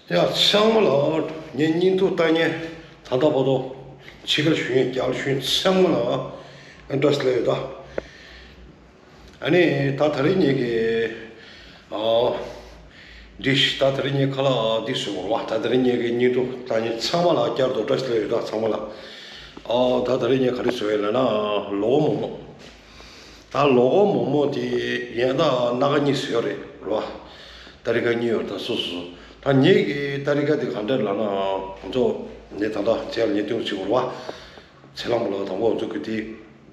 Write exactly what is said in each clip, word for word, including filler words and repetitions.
ཡ་ཚང་མ་ལ་ངའི་བརྙན་ཐུང་ལྟ་མཁན་ད་ལྟ་བར་དུ་ཕྱི་རྒྱལ་ཞུ་མཁན་རྒྱལ་ཞུ་མཁན་ཚང་མ་ལ་བཀྲ་ཤིས་བདེ་ལེགས་ཡོད་ད། ཨ་ནི་ད་ད་རིང་ངེད་ཀྱི་ཨ་འདི་ད་ད་རིང་ངེད་ཁ་ལག་འདི་བཟོས་པ་རེད་བ། ད་ད་རིང་ངེད་ཀྱི་བརྙན་ཐུང་ལྟ་མཁན་ཚང་མ་ལ་བསྐྱར་དུ་བཀྲ་ཤིས་བདེ་ལེགས་ཡོད་ད་ཚང་མ་ལ། ཨ་ད་ད་རིང་ངེད་ག་རེ་བཟོས་ཡོད་ལབ་ན་ལོ་གོ་མོག་མོག་ད་ལོ་གོ་མོག་མོག་དེ་ཡན་ད་སྣ་ཁ་གཉིས་བཟོས་ཡོད་རེད་རེད་བ། ད་རི་ཁ་གཉིས་ཡོད་ད་སོ་སོ་སོ། ད་ངེད་ཀྱི་ད་རི་ཁ་དེ་ག་འདྲ་ལབ་ན་ང་ཚོ་ངས་ད་ལྟ་རྗེས་ལ་ངས་སྟོན་གྱི་ཡོད་རེད་བ། ཚེ་ལྷ་མོ་ལགས་དང་པོ་ང་ཚོ་གི་དེ་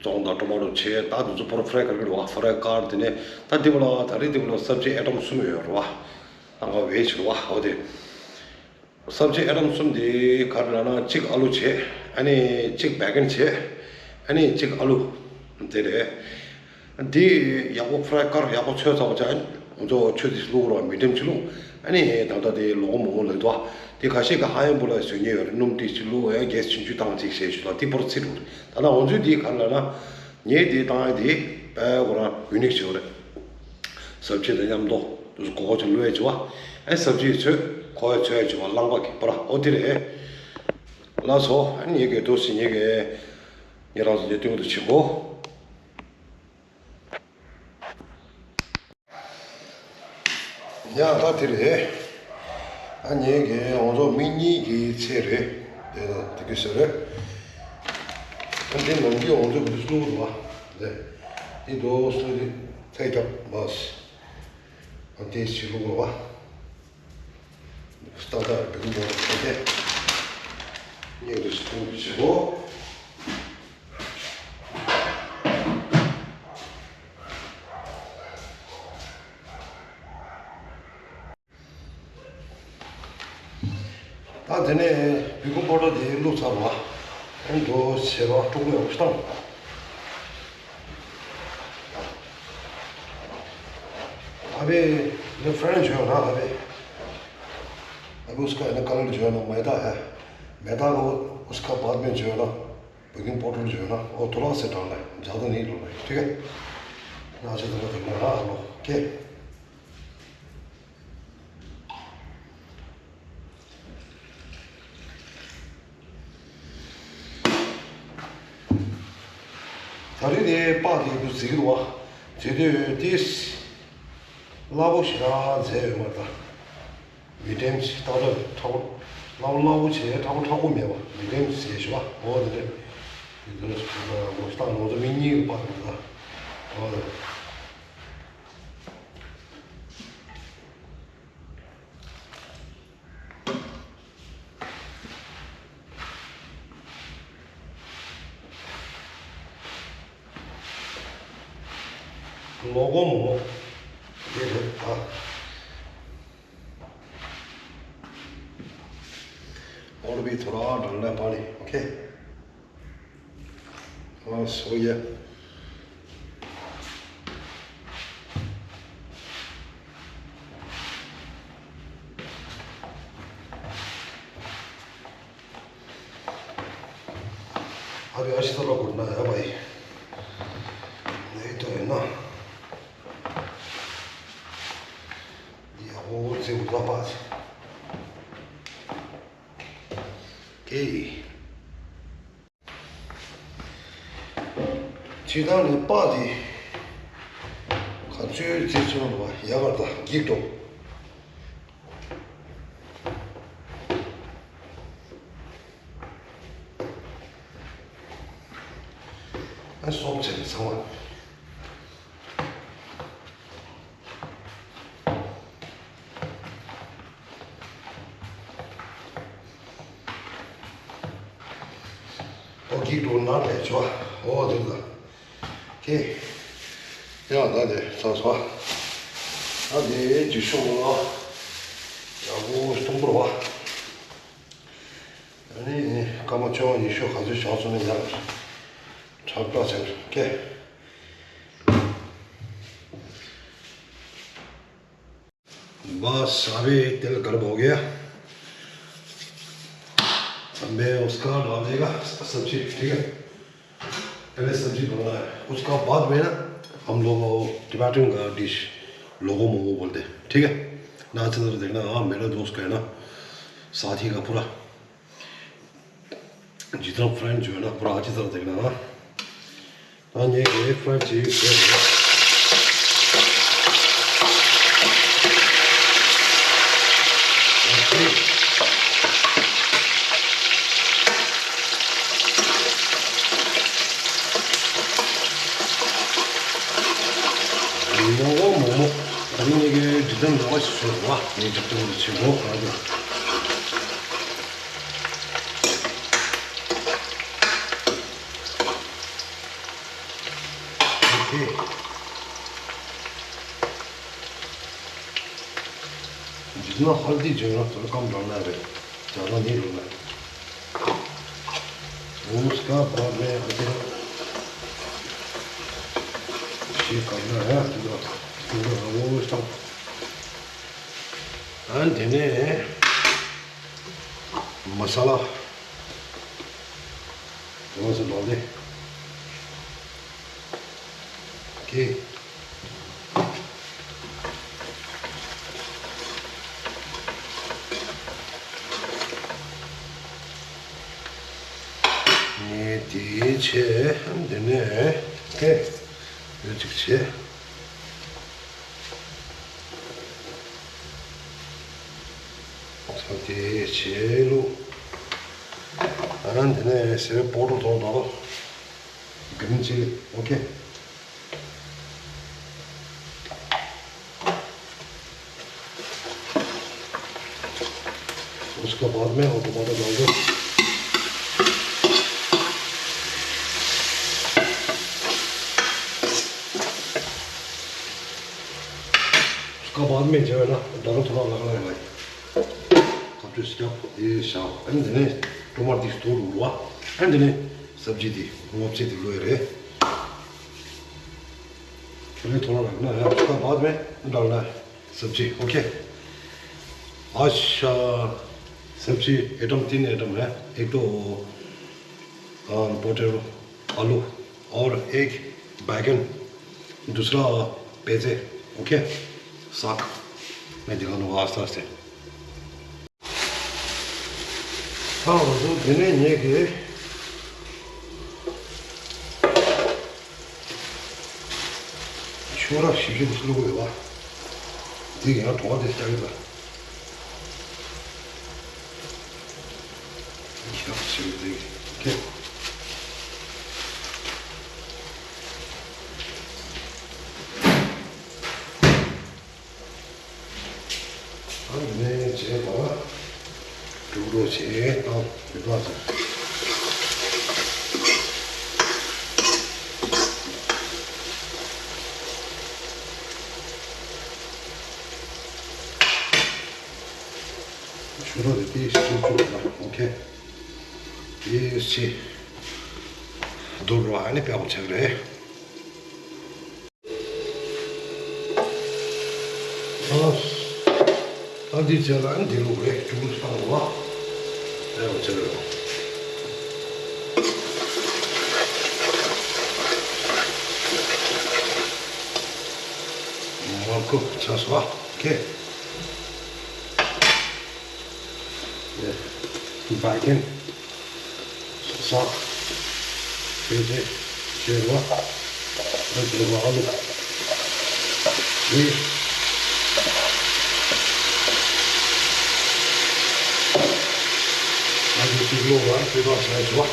བཙོང་དང་ཊོ་མ་ཊོ་བྱས་ད་དེ་ཚོ་པོར་ཕ་རའི་ག་རེ་རེད་བ། ཕ་རའི་ཀར་དེ་ནས་ད་དེ་བ་ལ་ད་རེས་དེ་བ་ལ་སབ་ཇི་ཨེ་ཊམ་གསུམ་ཡོད་རེད་བ། ད་ང་བེ་ཇི་རེད་བ། འོ་དེ་སབ་ཇི་ཨེ་ཊམ་གསུམ་དེ་ག་རེ་ལབ་ན་གཅིག་ཨ་ལུ་བྱས། ཨ་ནི་གཅིག་བེ་གན་བྱས། ཨ་ནི་གཅིག་ཨ་ལུ་དེ་རེད། འདི་ཡག་པོ་ཕ་རའི་ཀར་ཡག་པོ་ཚོས་ཚར་བ་ཆ་ང་ཚོ་ཆུ་དེ་བླུག་རོགས་མི་ཌིམ་ཅིག་བླུག་ཨ་ནི་ད་ལྟ་དེ་ལོ་གོ་མོག་མོག་ལབ་འདུག་དེ་ཁ་ཤས་ཀྱི་ཧ་ཡན་པུ་ལ་བཟོས་མཁན་ཡོད་རེད། སྣུམ་ཏིག་ཅིག་བླུག་ཡང་གེ་སི་ཆུང་ཆུང་བཏང་ཅིག་བྱས་ཞུ་ལ་དེ་པོར་ཚིག་འདུག་ད་ལྟ་ང་ཚོའི་དེ་ག་རེ་ལབ་ན་ངའི་དེ་བཏང་ཡ་དེ་དཔེ་ཁོ་རང་ཡུ་ནིག་ཅིག་ཡོད་རེད། སབ་ཇི་དང་མཉམ་དུ་དུ་གོ་གོ་ཅིག་བླུག་ཡ་ཅིག་བ། ཨ་སབ་ཇི་ཚོས་ཁོ་ཡ་ཚོས་ཡ་ཅིག་བ་རླངས་པ་གི་པར་ཨོ་དེ་རེད། ལགས་སོ། ཨ་ངེད་ཀྱི་འདུག་སེ་ངེད་ཀྱི་ངེད་རང་ཚོ་འདི་སྟོན་དུ་ཕྱིན་གོ། ཡ་ད་དེ་རེད། ཨ་ངེད་ཀྱི་ང་ཚོ་མི་གཉིས་ཀྱི་ཚེ་རེད། དེ་དང་དེ་གི་ཟེར་རེད། ཨ་འདི་ནམ་རྒྱུན་ང་ཚོ་གི་སུ་རུ་བ་དེ་འདི་འདུག་སེ་དེ་ཚེ་རྒྱབ་མ་སི། ཨ་དེ་ཕྱི་ལོགས་ལ་བ། སྟག་སྟག་རེ་བེ་ཀིང་པའུ་ཌར་བྱས་ཏེ། སྙིང་རུས་སུ་གཏོང་གི་བྱེད་དགོས། ད་དེ་ནས་བེ་ཀིང་པའུ་ཌར་དེ་བླུགས་ཚར་བ། ཨ་ནི་འགྲོ་བྱེད་པ་དཀྲུག་མེད་པ་ཞིག་བཏང་། अभी ये फ्रेंच जो है ना, अभी अभी उसका है ना कलर जो है ना मैदा है। मैदा को उसका बाद में जो है ना बेकिंग पाउडर जो है ना वो थोड़ा सा डालना है, ज़्यादा नहीं डालना है, ठीक है? ना अच्छी तरह देखना है ना आप लोग। ओके। ད་རེས་དེ་པགས་དེ་བུ་ཟིག་རུ་བ། བྱེད་དུས་དེ་སླ་པོ་ཞེ་དྲག་མཛད་ཡོད་མ་རེད་ད། མི་ཌེམ་ཞིག་ཏག་ཏག་མཁྲེགས་པོ་སླ་པོ་སླ་པོ་བྱས་མཁྲེགས་པོ་མཁྲེགས་པོ་མེད་པ་མི་ཌེམ་ཞིག་བྱས་ཞུ་བ་འོ་དེ་འདྲ། དེ་འདྲ་ཞིག་ད་ལོ་ཞིག་ད་ལོ་ཚོ་མི་གཉིས་ཀྱི་པགས་དེ་ད་འོ་དེ། ལོ་གོ་མོ་དེ་རེད་ད། और भी थोड़ा डालना है पानी, ओके। हाँ, सो गया। अभी अच्छी तरह घुटना है भाई, नहीं तो है ना। ये वो से उठा पास। ओके। ཇི་ལྟར་ནི་པགས་འདི་ག་ཚོད་རྩིས་ཚོད་ལ་ཡག་པར་དང་འགྱིག་འགྲོ། ཨ་སོགས་བྱས་ནས་ཚང་མ། ཨོ་གིག་འགྲོ་ན་ལས་ཆོག་ཨོ་དེ་ལ་ཁེ། ཡང་ད་དེ་ཚང་སོ། ད་དེ་ཇི་ཤོག་ལ་ཡག་པོ་སྟོང་པོར་བ། ཨ་ནི་སྐར་མ་བཅོ་ལྔ་ཉི་ཤུ་ག་ཚོད་བཞག་སོང་ན་ཡག་ཁྲག་ཁྲག་ཆེན་ཁེ། बस अभी तेल गर्म हो गया। अब मैं उसका डालेगा सब्जी, ठीक है। पहले सब्जी बनाना है, उसका बाद में ना हम लोग वो टिबेटन का डिश लोगो मोमो बोलते हैं, ठीक है ना। अच्छे तरह देखना, हाँ मेरा दोस्त का है ना। ས་ཐིག་ག་པུ་ར། ཇི་ཙམ་ཕ་རན་ཇོ་ན་པུ་ར་ཅི་ཙམ་དེ་ན། ད་ངས་གི་ཕ་རན་ཅི་ཡོད་ཟེར། མོག་མོག་མོག་མོག་ད་ནི་ངས་གི་ཇི་ཙམ་ལོག་ཞིག་ཟེར་བ་ངས་ཇི་ཙམ་ཆེ་མོག་ག་རེ། ཨོ་ཁེ། ཇི་ཙམ་ཧལ་དི་ཇོ་ན་ཚོར་ཀམ་འགྲོ་ན་རེད། ཇ་ལ་ནི་རུ་ན། उसका बाद में अदरक ये करना है, अदरक, अदरक वो सब। ཨ་དེ་ནས་མ་ས་ལ། མ་ས་ལ་དེ། ཀེ། ངས་དེའི་ཆེ་འདི་ནས་ཀེ། ཡོད་ཅིག་ཆེ། ས་དེའི་ཆེ་ལུ། ཨ་འདི་ནས་སེ་པོ་ཏོ་ཐོང་དང་། Green chilli, okay. उसका बाद में और टमाटर डाल दो। उसका बाद में जो है ना, डालो थोड़ा अलग अलग है भाई। Come to step, ये शाह। And then टमाटर दी स्टोर हुआ। And then सब्जी दी, वो अच्छे दी लोए रे। पहले थोड़ा रखना है, उसका बाद में डालना है सब्जी, ओके। आज आ, सब्जी आइटम, तीन आइटम है। एक तो आ, पोटैटो, आलू और एक बैगन, दूसरा पेजे, ओके। साग मैं दिखा दूंगा आस्ते आस्ते। ད་ང་ཚོ་དེ་ནས་ངས་ཀྱི་ཤོག་ལྭ་ཞིབ་ཞིབ་བླུགས་ཡོད་པ། འདི་ཡང་གྲོགས་དེ་བཞག་ཡོད་པ། ཤག་ཞིབ་འདི་ཀེ། ཨ་ནི་བྱས་པ། དུག་རོ་བྱས་དང་མི་པ་ཚོ། ཆུ་རོ་རེ་ཏི་སུ་ཆུ་རོ་ལ་ཨོ་ཁེ། ཏི་སི། དུག་རོ་ཨ་ནི་པའོ་ཆག་རེད། ཨ་འདི་བྱས་ལ་འདི་ལུགས་རེད། ཅུང་ཟད་བཏང་བ། ཨེ་འོ་ཆེ་རེད། མར་ཁུ་ཆ་སོ་ཨ་ཁེ། བ་ཀན། ས། བེ་ཏེ། ཞེ་རུ་བ། ཨ་ཞེ་རུ་བ་ཨ་ལུ། ཞེ། ཨ་ལུ་ཅིག་ལོ་བ་ཞེ་རུ་བ་ཞེ་རུ་བ།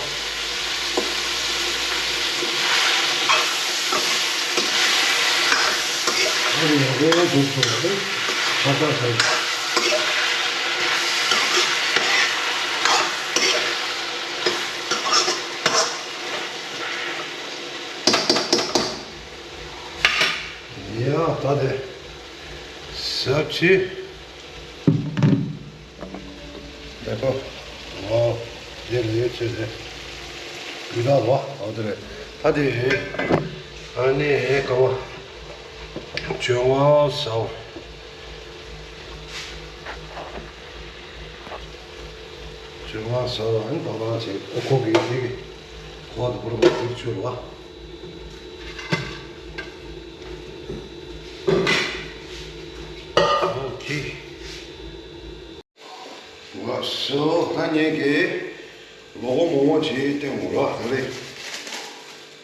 ཨ་ལུ་ཡང་རེ་རེ་འདུག་ཚོ་རེ་ཆ་ཆ་ཆ། ཡ་ད་དེ་ཟབ་ཆེ། དེ་ཁོ། ཨོ། དེ་ལས་ཆེ་དེ། ཡི་ད་བ་ཨོ་དེ་རེད། ད་དེ། ཨ་ནི་ཀ་བ། བྱོན་བ་ཟབ། བྱོན་བ་ཟབ་ཨ་ནི་ད་ད་ཆེ་ཨོ་ཁོ་གི་དེ་གི། ཁོ་དེ་བོར་མ་དེ་ཆུ་རུ་བ། ཨོ་ཁེ། ལགས་སོ། ད་ངེད་ཀྱིས་ལོ་གོ་མོག་མོག་ཅིག་བསྟན་དགོས་ར། ད་རེད།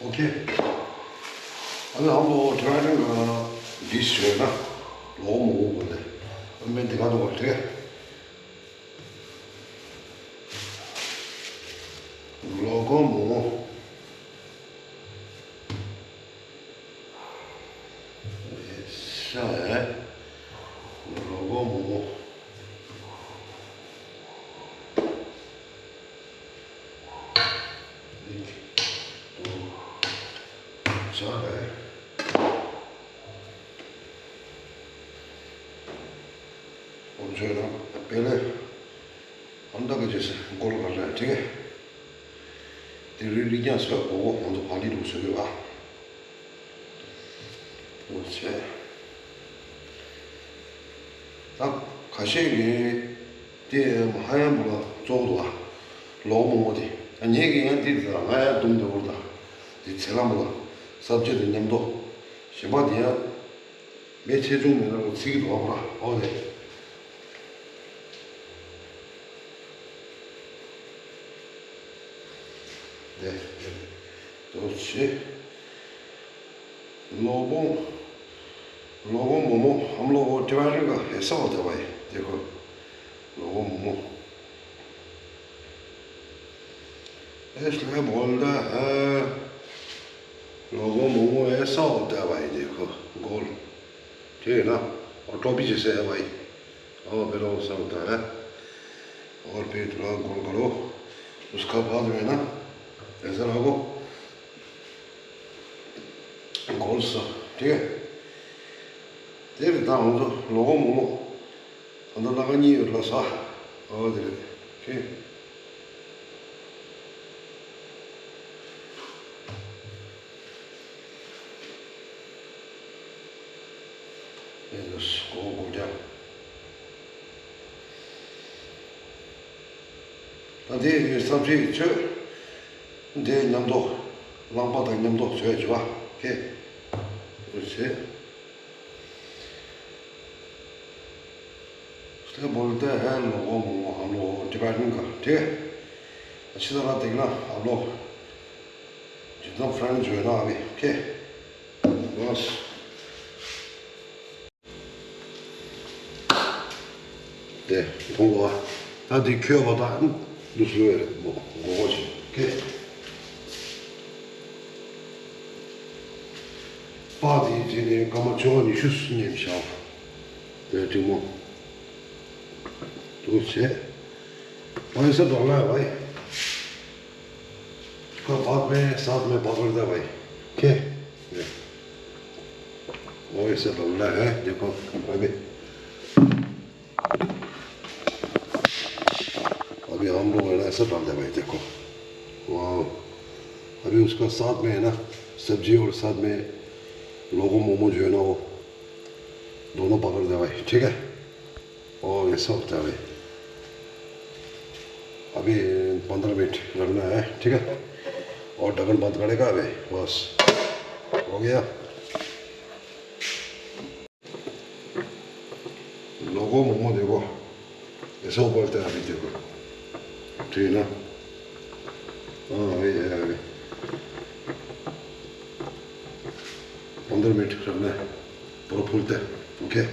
ཨོ་ཁེ། ཨ་ནི་ཨ་མ་ལོ་ཊི་མ་ཊམ་གི་ཌིཤ་ཡོད་ན་ལོ་གོ་མོག་མོག་གི་ལས། ཨ་མེ་འདི་ག་དུ་བ་ཁེ། ལོ་གོ་མོག་མོག་ས་ལོ་གོ་མོག་མོག་ཅག་རེད། ཁོང་ཚོས་ན་དཔེ་ལས་ཨམ་ད་ག་ཅེས་སེ་སྒོར་ག་རེ་དྲིས། དེ་རིང་རིག་རྒྱང་སོགས་གོ་གོ་ཁོང་ཚོ་བ་ལི་རུ་བཟོས་ཡོད་པ། འོ་བྱས། ད་ཁ་ཤས་ཀྱིས་དེ་ཧ་ཡང་བུ་ལ་གཙོ་བོ་འདུག་ཨ། ལོ་གོ་མོག་མོག་དེ། ཨ་ངེད་ཀྱིས་ཡང་དེ་དེ་ལ་ང་ཡང་འདུམ་བདེ་བོར་དང་། དེ་ཚེ་ལམ་བུ་ལ་སབ་ཇི་དང་མཉམ་དུ། གཞན་པ་དེ་ཡང་མེ་ཆེ་ཆུང་མེད་ན་རུ་ཚིག་འདུག་ཨ། བུ་ལ་ཨོ་དེ། དེ་དེ་དོ་ཆེ། ལོ་གོ་ལོ་གོ་མོག་མོག་ཧམ་ལོ་གོ་ཊི་མ་ཊམ་ག་ཧེ་སོ་དེ་བ་ཡི་དེ་ཁོ། ལོ་གོ་མོག་མོག་ཨེ་སླེ་བོལ་ད་ཧ། ལོ་གོ་མོག་མོག་ཧེ་སོ་དེ་བ་ཡི་དེ་ཁོ་གོལ། དེ་ཡིན་ན་ཨོ་ཊོ་པི་ཅི་སེ་ཧེ་བ་ཡི། और फिर वो सब होता है। और फिर थोड़ा गोल करो, उसका बाद में ना ऐसा रखो, गोल सा, ठीक है। तेरे दाम तो लोगों मोमो अंदर लगा नहीं उठला सा। और तेरे, ठीक। ཡིན་ཟེར་གོ་གོ་རྒྱ། ད་དེ་ཡི་བསམ་ཤེས་ཆོས་འདི་མཉམ་དུ་རླངས་པ་དང་མཉམ་དུ་བྱོས་བྱོས་པ་ཁེ། འོ་ཟེར། སླེ་བོལ་ཏེ་ཧེ་ལོ་གོ་མོ་ཧམ་ལོ་ཊི་མ་ཊམ་ག་ཏེ། ཨ་ཕྱི་ད་ར་དེག་ན་ཧམ་ལོ། ཇི་ཙམ་ཕ་རན་ཇོ་ན་ཨ་བི་ཁེ། ལོས། དེ་མཐོང་གོ། ད་དེ་ཁྱོད་བ་ད་འདུག་སེ་རེད་མོ་གོ་གོ་ཆེ་ཁེ། པ་དེའི་རྗེས་ནས་སྐར་མ་བཅོ་ལྔ་ཉི་ཤུ་ཉན་བྱ་བ། དེ་འགྲིག་མོ། འདུག་བྱས། ཨོ་ཡེ་སེ་ཌོ་ལར་བའི། ཁོ་བག་མེད་སད་མེད་བག་རེ་ད་བའི། ཁེ། ཨོ་ཡེ་སེ་ཌོ་ལར་ཧེ་དེ་ཁོ་བའི་བའི། अभी हम लोग है ना ऐसा डाल दे भाई, देखो। वाह। अभी उसका साथ में है ना, सब्जी और साथ में लोगो मोमो जो है ना, वो दोनों पकड़ दे भाई, ठीक है? और ये सब होता है भाई। अभी पंद्रह मिनट रखना है, ठीक है? और ढक्कन बंद करेगा अभी, बस। हो गया। लोगो मोमो देखो, ऐसा ऊपर तक अभी देखो, ठीक है ना? हाँ, अभी है, अभी पंद्रह मिनट रखना है, पूरा फूलते हैं, ओके?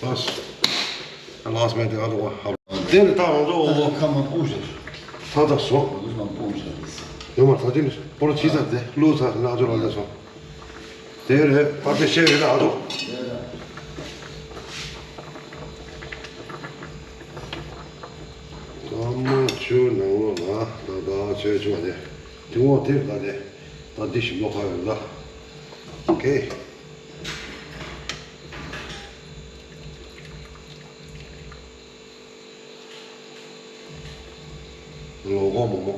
बस, लास्ट में दिखा दूंगा आप। तेल डाल दो। ཁ་མང་པོ་ཞིག་ད་ད་སོ། ཁ་མང་པོ་ཞིག་ཡོད་མ་ཐག་ཅིག་པོ་ར་ཕྱི་ས་དེ་ལུག་ས་ན་ཅོ་ལ་ལས་སོ། དེ་རེད་ཕར་དེ་ཤེས་རེད་ཨ་ཅོ། ཨ་མ་ཆུ་ནང་ལོགས་ལ་ད་ད་ཆོས་ཆུ་བ་དེ་དེ་འོག་དེ་ད་དེ་ད་འདི་ཞིམ་ལོ་ཁ་ཡོད་ལ། ཨོ་ཁེ། ལོ་གོ་མོ་མོ།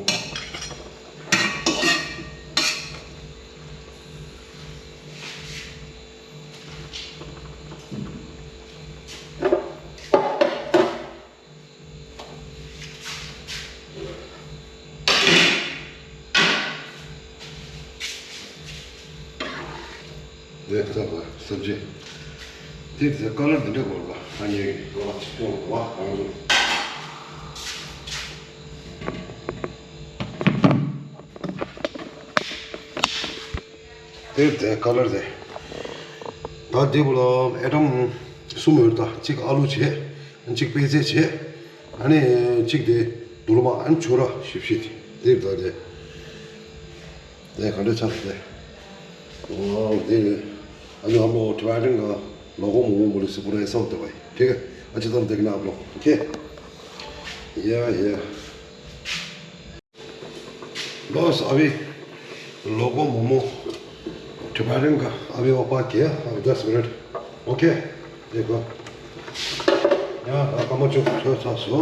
ལེགས་ཐག་པ་སབ་ཇི། དེ་དེ་ཀ་ལར་འདི་འདྲ་དགོས་པ། ཨ་ནི་ལོ་ལ་ཆིག་སྟོང་ལོ་ལ་རང་བྱུང་། དེ་དེ་ཀ་ལར་དེ། ད་དེ་བོ་ལ་ཨེ་ཊམ་གསུམ་ཡོད། ད་གཅིག་ཨ་ལུ་བྱས། གཅིག་པད་ཚལ་བྱས། ཨ་ནི་གཅིག་དེ་དུར་མ། ཨ་ནི་ཆུ་ར་ཞིབ་ཞིབ་དེ་ད་དེ། དེ་ག་འདྲ་ཆགས་དེ། ཨོ་དེ་ཨ་ནི་ཨ་མོ་ཊི་བེ་ཊན་ག་ལོ་གོ་མོ་མོ་མོ་ལི་སི་པུ་ར་ཨེ་སོ་དེ་བ་ཡི་དེ་ག་ཨ་ཅི་ཏར་དེ་ག་ན་ཨ་ལོ། ཨོ་ཁེ། ཡ་ཡ། Boss, अभी लोगो मोमो टिबेटन का अभी ओपा किया, अभी दस मिनट। ओके, देखो। यहाँ का कमचो छोटा सा सो।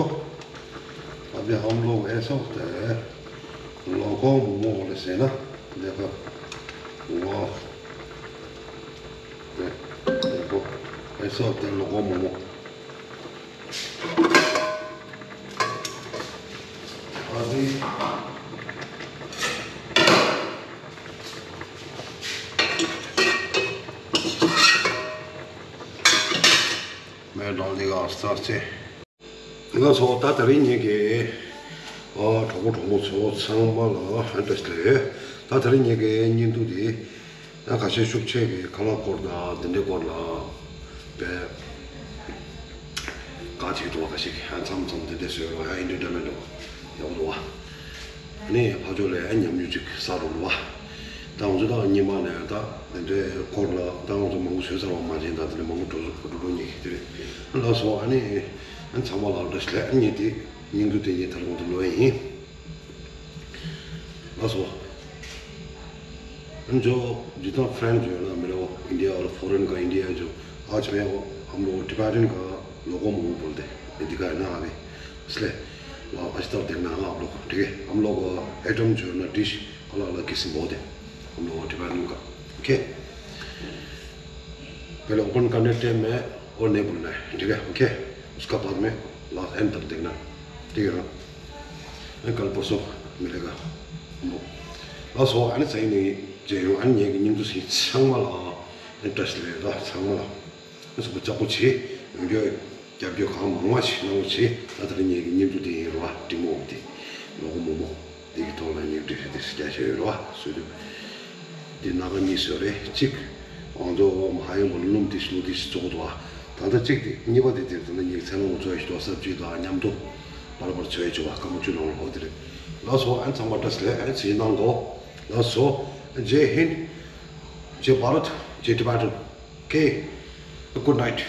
अभी हम लोग ऐसा होता है, लोगो मोमो बोले से ना, देखो। वाह। देखो, ऐसा होता है लोगो मोमो। མེད་དང་ལས་ཀ་སྟབས་ཚེ། ང་ཚོ་ད་དེ་རིང་ཉིན་གྱི་ཨ་གྲོགས་པོ་གྲོགས་མོ་ཚོ་ཚང་མ་ལ་ཧན་ཏེ་སི་ལེ། ད་དེ་རིང་ཉིན་གྱི་བརྙན་ཐུང་འདི། ད་ཁ་ཤས་ཤུགས་ཆེ་གི་ཁ་ལག་སྐོར་དང་དེ་འདྲའི་སྐོར་ལ་དཔེ་ག་ཅིག་འདུག་བ། ཁ་ཤས་ཀྱིས་ཧ་མཚམས་མཚམས་དེ་འདྲས་བཟོས་རོགས་ཡ། ཨེན་ཊར་ཊེན་མེན་ཊི་ཡག་པོ་འདུག་བ། ཨ་ནི་ཕར་ཕྱོགས་ལ་ཨ་ཉམས་མྱོང་ཅིག་བསགས་རོགས་འདུག་བ། ད་ང་ཚོ་ད་སྔོན་མ་ནས་ད་དེ་འདྲའི་སྐོར་ལ་ད་ང་ཚོ་མང་པོ་བཟོས་ཚར་བ་མ་བྱན། ད་དེ་འདྲ་མང་པོ་འགྲོ་འགྲོ་འགྲོ་ཉེ་གི་དེ་རེད། ལགས་སོ། ཨ་ནི་ཨ་ཚང་མ་ལ་བཀྲ་ཤིས་བདེ་ལེགས། ཨ་ནི་དེ་སྙིང་བསྡུས་དེ་ངས་ད་ལོ་ང་ཚོ་ལོ་ཡིན། ལགས་སོ། हम जो जितना फ्रेंड जो है ना मेरा, वो इंडिया और फॉरेन का, इंडिया जो, आज मैं वो, हम लोग टिबेटन का लोगो मोमो बोलते हैं, ये दिखा है ना अभी, इसलिए आज तक देखना है आप लोग, ठीक है? हम लोग आइटम जो है ना, डिश अलग अलग किस्म बहुत है हम लोग टिबेटन का। ओके, पहले ओपन करने टाइम में और नहीं बोलना है, ठीक है? ओके, उसका बाद में लास्ट एंड तक देखना, ठीक है ना? कल परसों मिलेगा। ལགས་སོ། ཨ་ནི་ཚང་མ་མཇལ་ཡོང་། ཨ་ནི་ངེད་ཀྱི་སྙིང་བསྡུས་ཚང་མ་ལ་ཨ་ནི་བཀྲ་ཤིས་བདེ་ལེགས། ཚང་མ་ལ་ཨ་ནི་གཟུགས་པོ་ལྕགས་པོ་བྱེད། ཡོང་རྒྱུ་རྒྱབ་སྐྱོར་གང་མང་མང་ཞིག་གནང་རོགས་བྱེད། ད་དེ་རིང་ངེད་ཀྱི་སྙིང་བསྡུས་དེ་ཡིན་རེད་བ། འབྲི་མོ་འདི་ལོ་གོ་མོ་མོ་འདི་གི་ཐོག་ལ་ངེད་ཀྱི་འགྲེལ་བཤད་དེ་རྒྱག་བྱས་ཡོད་རེད་བ། སོ་དུས་འདི་སྣ་ཁ་གཉིས་བཟོས་རེད། གཅིག་ང་ཚོ་མ་ཧ་ཡོང་བ་ལ་སྣུམ་དེ་ཞིག་ལོ་དེ་ཞིག་བཙོ་གི་འདུག་བ། ད་ལྟ་གཅིག་དེ། གཉིས་པ་དེ་དེར་ད་ལྟ་ངེད་ཀྱི་ཚལ་སློང་བཙོ་ཡ་ཞིག་འདུག་སབ་ཇི་དང་མཉམ་དུ་བར་བར་བཙོ་ཡ་བྱུང་བ། སྐམ་པོ་བཅུ་ནང་ལོག་དེ་རེད། ལགས་སོ། ཨ་ནི་ཚང་མ་བཀྲ་ཤིས་བདེ་ལེགས། ཨ་ནི་ཚེ་རིང་གནང་གོ། ལགས་སོ། Jai Hind, Jai Bharat, Jai Tibetan. Okay, good night.